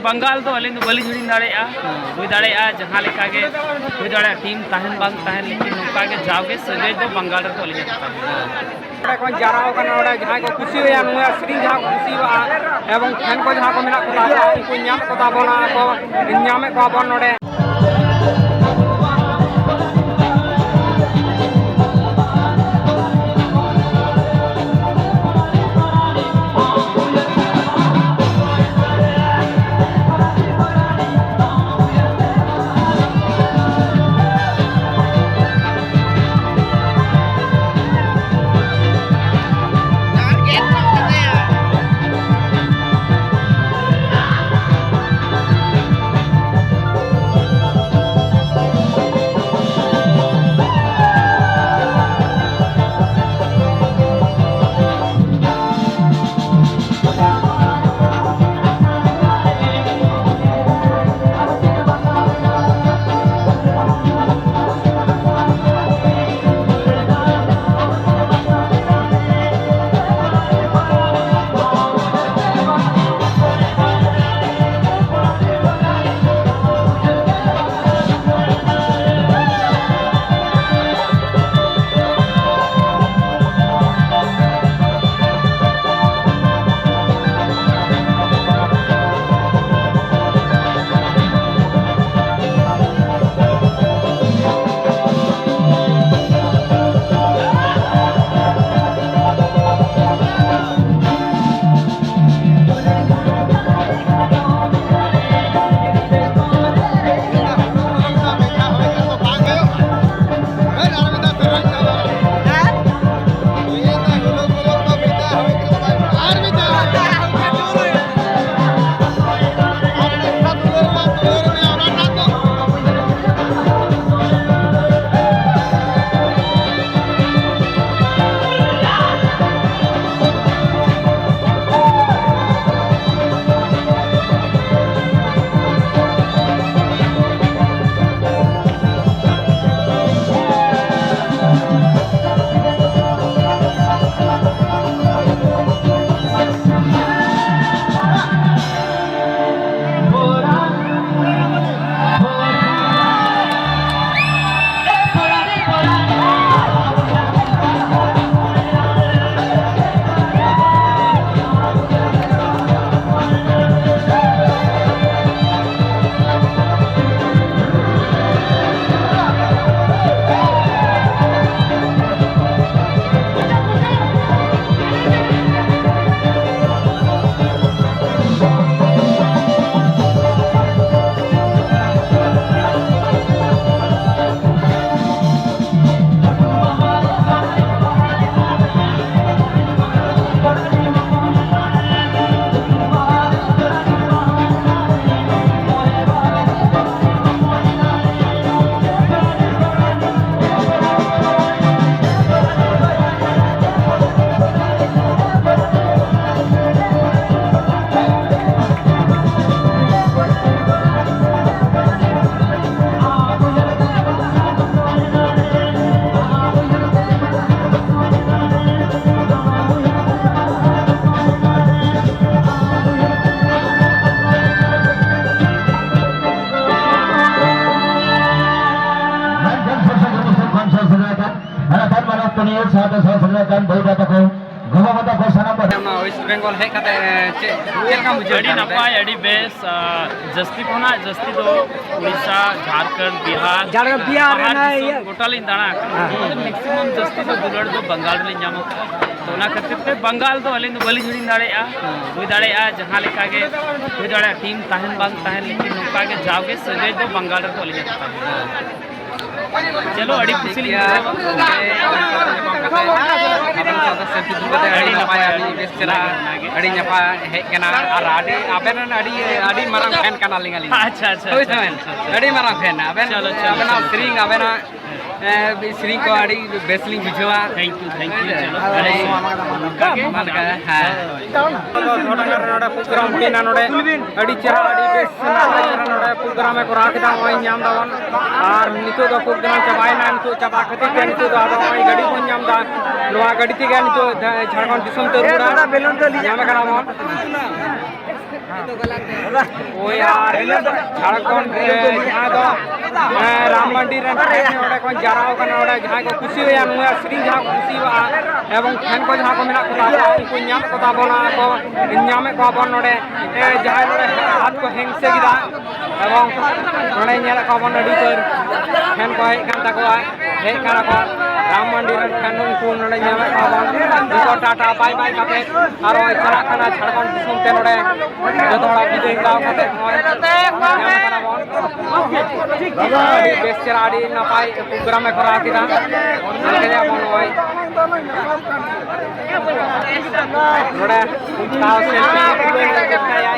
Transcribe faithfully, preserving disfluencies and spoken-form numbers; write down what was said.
ᱵᱟᱝᱜᱟᱞ ᱫᱚ ᱟᱹᱞᱤᱧ ᱫᱚ ᱵᱟᱹᱞᱤᱧ ᱦᱤᱲᱤᱧ ᱫᱟᱲᱮᱭᱟᱜᱼᱟ᱾ ᱦᱩᱭ ᱫᱟᱲᱮᱭᱟᱜᱼᱟ ᱡᱟᱦᱟᱸ ᱞᱮᱠᱟ ᱜᱮ ᱦᱩᱭ ᱫᱟᱲᱮᱭᱟᱜᱼᱟ, ᱴᱤᱢ ᱛᱟᱦᱮᱱ ᱵᱟᱝ ᱛᱟᱦᱮᱱ, ᱞᱮᱠᱤᱱ ᱱᱚᱝᱠᱟ ᱜᱮ ᱡᱟᱣᱜᱮ ᱥᱟᱹᱜᱟᱹᱭ ᱫᱚ ᱵᱟᱝᱜᱟᱞ ᱨᱮᱫᱚ ᱟᱹᱞᱤᱧᱟᱜ ᱫᱚ ᱛᱟᱦᱮᱱᱟ᱾ ᱱᱚᱰᱮ ᱠᱷᱚᱱ ᱡᱟᱣᱨᱟ ᱟᱠᱟᱱᱟ ᱱᱚᱰᱮ ᱡᱟᱦᱟᱸᱭ ᱠᱚ ᱠᱩᱥᱤᱭᱟᱭᱟ ᱱᱚᱣᱟ ᱥᱮᱨᱮᱧ ᱡᱟᱦᱟᱸ ᱠᱚ ᱠᱩᱥᱤᱭᱟᱜᱼᱟ, ᱮᱵᱚᱝ ᱯᱷᱮᱱ ᱠᱚ ᱡᱟᱦᱟᱸ ᱠᱚ ᱢᱮᱱᱟᱜ ᱠᱚ ᱛᱟᱵᱚᱱᱟ, ᱩᱱᱠᱩ ᱧᱟᱢᱮᱫ ᱠᱚ ᱛᱟᱵᱚᱱᱟ ᱠᱚ, ᱧᱟᱢᱮᱫ ᱠᱚᱣᱟ ᱵᱚᱱ ᱱᱚᱰᱮ᱾ ᱱᱤᱭᱟᱹ ᱥᱟᱶᱛᱮ ᱥᱟᱶ ᱥᱮᱴᱮᱨ ᱟᱠᱟᱱ ᱫᱟᱹᱭ ᱫᱟᱫᱟ ᱛᱟᱠᱚ, ᱜᱚᱜᱚ ᱵᱟᱵᱟ ᱛᱟᱠᱚ, ᱥᱟᱱᱟᱢ ᱠᱚ᱾ ᱚᱱᱟ ᱳᱭᱮᱥᱴ ᱵᱮᱝᱜᱚᱞ ᱦᱮᱡ ᱠᱟᱛᱮ, ᱮ, ᱪᱮᱫ, ᱪᱮᱫ ᱞᱮᱠᱟᱢ ᱵᱩᱡᱷᱟᱹᱣ ᱟᱹᱰᱤ ᱠᱮᱫᱟ ᱱᱚᱰᱮ? ᱱᱟᱯᱟᱭ, ᱟᱹᱰᱤ ᱵᱮᱥ᱾ ᱟ, ᱡᱟᱹᱥᱛᱤ ᱠᱷᱚᱱᱟᱜ ᱡᱟᱹᱥᱛᱤ ᱫᱚ ᱩᱲᱤᱥᱥᱟ, ᱡᱷᱟᱲᱠᱷᱚᱸᱰ, ᱵᱤᱦᱟᱨ, ᱡᱷᱟᱲᱠᱷᱚᱸᱰ, ᱵᱤᱦᱟᱨ ᱵᱟᱦᱟᱨ ᱨᱮᱱᱟᱜ ᱫᱤᱥᱚᱢ ᱤᱭᱟᱹ᱾ ᱜᱚᱴᱟ ᱞᱤᱧ ᱫᱟᱬᱟ ᱟᱠᱟᱫᱟ᱾ ᱦᱮᱸ᱾ ᱟᱫᱚ ᱢᱮᱠᱥᱤᱢᱟᱢ ᱡᱟᱹᱥᱛᱤ ᱫᱚ ᱫᱩᱞᱟᱹᱲ ᱫᱚ ᱵᱟᱝᱜᱟᱞ ᱨᱮᱞᱤᱧ ᱧᱟᱢ ᱟᱠᱟᱫᱟ᱾ ᱛᱚ, ᱚᱱᱟ ᱠᱷᱟᱹᱛᱤᱨ ᱛᱮ ᱵᱟᱝᱜᱟᱞ ᱫᱚ ᱟᱹᱞᱤᱧ ᱫᱚ ᱵᱟᱹᱞᱤᱧ ᱦᱤᱲᱤᱧ ᱫᱟᱲᱮᱭᱟᱜᱼᱟ᱾ ᱦᱩᱭ ᱫᱟᱲᱮᱭᱟᱜᱼᱟ, ᱡᱟᱦᱟᱸ ᱞᱮᱠᱟ ᱜᱮ ᱦᱩᱭ ᱫᱟᱲᱮᱭᱟᱜᱼᱟ, ᱴᱤᱢ ᱛᱟᱦᱮᱱ ᱵᱟᱝ ᱛᱟᱦᱮᱱ, ᱞᱮᱠᱤᱱ ᱱᱚᱝᱠᱟ ᱜᱮ ᱡᱟᱣᱜᱮ ᱥᱟᱹᱜᱟᱹᱭ ᱫᱚ ᱵᱟᱝᱜᱟᱞ ᱨᱮᱫᱚ ᱟᱹᱞᱤᱧᱟᱜ ᱫᱚ ᱛᱟᱦᱮᱱᱟ᱾ ᱪᱚᱞᱚ, ᱟᱹᱰᱤ ᱠᱩᱥᱤ ᱞᱤᱧ ᱵᱩᱡᱷᱟᱹᱣᱟ᱾ ᱟᱵᱮᱱ ᱥᱟᱶᱛᱮ ᱥᱮᱞᱯᱷᱤ ᱛᱩᱞᱟᱹᱣ ᱠᱟᱛᱮ ᱟᱹᱰᱤ ᱟᱹᱰᱤ ᱱᱟᱯᱟᱭ, ᱱᱟᱯᱟᱭ, ᱟᱹᱰᱤ ᱵᱮᱥ ᱪᱮᱦᱨᱟ, ᱚᱱᱟᱜᱮ᱾ ᱟᱹᱰᱤ ᱱᱟᱯᱟᱭ ᱦᱮᱡ ᱠᱟᱱᱟ᱾ ᱟᱨ ᱟᱹᱰᱤ, ᱟᱵᱮᱱ ᱨᱮᱱ ᱟᱹᱰᱤ, ᱟᱹᱰᱤ ᱢᱟᱨᱟᱝ ᱯᱷᱮᱱ ᱠᱟᱱᱟᱞᱤᱧ ᱟᱹᱞᱤᱧ᱾ ᱟᱪᱪᱷᱟ, ᱟᱪᱪᱷᱟ, ᱦᱳᱭ, ᱟᱪᱪᱷᱟ, ᱦᱳᱭ᱾ ᱟᱪᱪᱷᱟ, ᱟᱪᱪᱷᱟ᱾ ᱟᱹᱰᱤ ᱢᱟᱨᱟᱝ ᱯᱷᱮᱱ᱾ ᱟᱵᱮᱱ, ᱪᱚᱞᱚ, ᱪᱚᱞᱚ, ᱟᱵᱮᱱᱟᱜ ᱪᱚᱞᱚ᱾ ᱥᱮᱨᱮᱧ, ᱟᱵᱮᱱᱟᱜ, ᱮ, ᱥᱮᱨᱮᱧ ᱠᱚ ᱟᱹᱰᱤ ᱵᱮᱥ ᱞᱤᱧ ᱵᱩᱡᱷᱟᱹᱣᱟ᱾ Thank you, thank you, ᱦᱳᱭ᱾ ᱪᱚᱞᱚ᱾ ᱟᱹᱰᱤ ᱢᱟ ᱞᱮᱠᱟ, ᱦᱮᱸ᱾ ᱫᱚ ᱫᱷᱚᱲᱟ ᱜᱟᱱ ᱱᱚᱰᱮ ᱯᱨᱳᱜᱨᱟᱢ ᱦᱩᱭᱱᱟ ᱱᱚᱰᱮ᱾ ᱟᱹᱰᱤ ᱪᱮᱦᱨᱟ, ᱟᱹᱰᱤ ᱵᱮᱥ ᱱᱟᱯᱟᱭ ᱪᱮᱦᱨᱟ ᱱᱚᱰᱮ ᱯᱨᱳᱜᱨᱟᱢ ᱮ ᱠᱚᱨᱟᱣ ᱠᱮᱫᱟ, ᱱᱚᱜᱼᱚᱭ ᱧᱟᱢ ᱫᱟᱵᱚᱱ᱾ ᱟᱨ ᱱᱤᱛᱚᱜ ᱫᱚ ᱯᱨᱳᱜᱨᱟᱢ ᱪᱟᱵᱟᱭᱮᱱᱟ, ᱱᱤᱛᱚᱜ ᱪᱟᱵᱟ ᱠᱷᱟᱹᱛᱤᱨ ᱛᱮ ᱱᱤᱛᱚᱜ ᱫᱚ ᱟᱫᱚ ᱱᱚᱜᱼᱚᱭ ᱜᱟᱹᱰᱤ ᱵᱚᱱ ᱧᱟᱢ ᱮᱫᱟ, ᱱᱚᱣᱟ ᱜᱟᱹᱰᱤ ᱛᱮᱜᱮ ᱱᱤᱛᱚᱜ ᱡᱷᱟᱲᱠᱷᱚᱸᱰ ᱫᱤᱥᱚᱢ ᱛᱮ ᱨᱩᱣᱟᱹᱲᱟ, ᱧᱟᱢᱮ ᱠᱟᱱᱟ ᱵᱚᱱ᱾ ᱳᱭ ᱟᱨ ᱡᱷᱟᱲᱠᱷᱚᱸᱰ ᱨᱮ ᱡᱟᱦᱟᱸ ᱫᱚ, ᱮᱸ, ᱨᱟᱢ ᱢᱟᱱᱰᱤ ᱨᱮᱱ ᱯᱷᱮᱱ ᱱᱚᱰᱮ ᱠᱚ ᱡᱟᱣᱨᱟ ᱟᱠᱟᱱᱟ, ᱱᱚᱰᱮ ᱡᱟᱦᱟᱸᱭ ᱠᱚ ᱠᱩᱥᱤᱭᱟᱭᱟ ᱱᱚᱣᱟ ᱥᱮᱨᱮᱧ ᱡᱟᱦᱟᱸ ᱠᱚ ᱠᱩᱥᱤᱭᱟᱜᱼᱟ, ᱮᱵᱚᱝ ᱯᱷᱮᱱ ᱠᱚ ᱡᱟᱦᱟᱸ ᱠᱚ ᱢᱮᱱᱟᱜ ᱠᱚ ᱛᱟᱵᱚᱱᱟ, ᱩᱱᱠᱩ ᱧᱟᱢᱮᱫ ᱠᱚ ᱛᱟᱵᱚᱱᱟ ᱠᱚ, ᱧᱟᱢᱮᱫ ᱠᱚᱣᱟ ᱵᱚᱱ ᱱᱚᱰᱮ, ᱮᱸ, ᱡᱟᱦᱟᱸᱭ ᱱᱚᱰᱮ ᱦᱟᱛ ᱠᱚ ᱦᱮᱝᱥᱮ ᱠᱮᱫᱟ, ᱮᱵᱚᱝ ᱱᱚᱰᱮ ᱧᱮᱞᱮᱫ ᱠᱚᱣᱟ ᱵᱚᱱ ᱟᱹᱰᱤ ᱩᱛᱟᱹᱨ ᱯᱷᱮᱱ ᱠᱚ ᱦᱮᱡ ᱠᱟᱱ ᱛᱟᱠᱚᱣᱟ, ᱦᱮᱡ ᱠᱟᱱᱟ ᱠᱚ ᱨᱟᱢ ᱢᱟᱱᱰᱤ ᱨᱮᱱ ᱯᱷᱮᱱ ᱩᱱᱠᱩ ᱱᱚᱰᱮ ᱧᱟᱢᱮᱫ ᱠᱚᱣᱟ ᱵᱚᱱ᱾ ᱡᱚᱛᱚ ᱴᱟᱴᱟ ᱵᱟᱭ ᱵᱟᱭ ᱠᱟᱛᱮ ᱟᱨᱚ ᱪᱟᱞᱟᱜ ᱠᱟᱱᱟ ᱡᱷᱟᱲᱠᱷᱚᱸᱰ ᱫᱤᱥᱚᱢ ᱛᱮ᱾ ᱱᱚᱰᱮ ᱡᱚᱛᱚ ᱦᱚᱲᱟᱜ ᱵᱤᱫᱟᱹᱭ ᱦᱟᱛᱟᱣ ᱠᱟᱛᱮ ᱱᱚᱜᱼᱚᱭ ᱧᱟᱢ ᱠᱟᱱᱟ ᱵᱚᱱ᱾ ᱟᱹᱰᱤ ᱵᱮᱥ ᱪᱮᱦᱨᱟ, ᱟᱹᱰᱤ ᱱᱟᱯᱟᱭ ᱯᱨᱳᱜᱨᱟᱢ ᱮ ᱠᱚᱨᱟᱣ ᱠᱮᱫᱟ᱾ ᱧᱮᱞ ᱠᱮᱫᱟ ᱵᱚᱱ ᱱᱚᱜᱼᱚᱭ ᱱᱚᱰᱮ ᱛᱟᱣ ᱥᱮᱞᱯᱷᱤ ᱛᱩᱞᱟᱹᱣ ᱨᱮᱱᱟᱜ ᱪᱮᱥᱴᱟᱭᱟ᱾